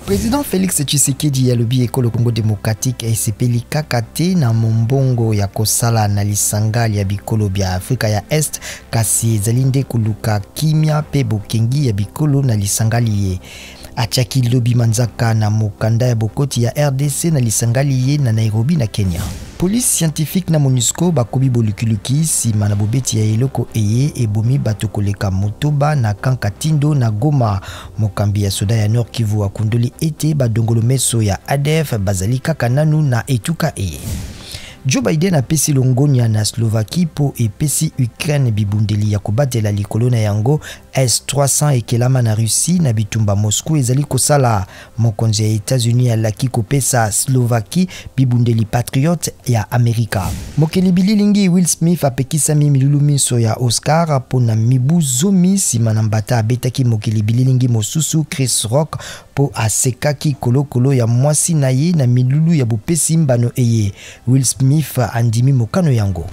President Felix Tshisekedi alobi ekolo Congo democratique esepeli kaka te na mombongo ya kosala na lisanga lya bikolo bya Afrika ya Est, kasi ezali nde koluka kimia mpe bokengi ya bikolo na lisanga liye. Atiaki lobi manzaka na mokanda ya bokoti ya RDC na lisanga liye na Nairobi na Kenya. Police scientifique na MONUSCO bakobi bolukiluki nsima na bobeti ya eloko eye ebomi bato koleka motoba na camp Katindo na Goma. Mokambi ya soda ya Nord Kivu akundoli ete badongolo meso ya ADF bazali kaka nanu na etuka eye. Joe Biden apesi longonya na Slovaquie mpo epesi Ukraine bibundeli ya kobatela likolo na yango S-300 ekelama na Russie na bitumba Moscou ezali kosala. Mokonzi ya Etats-Unis alaki kopesa Slovaquie bibundeli Patriot ya Amerika. Mokeli bililingi Will Smith apekisami milulu minso ya Oscar mpo na mibu zomi nsima na mbata abetaki mokeli bililingi mosusu Chris Rock mpo asekaki kolokolo ya mwasi na ye na milulu ya bopesi mbano eye. Will Smith andimi mokano yango.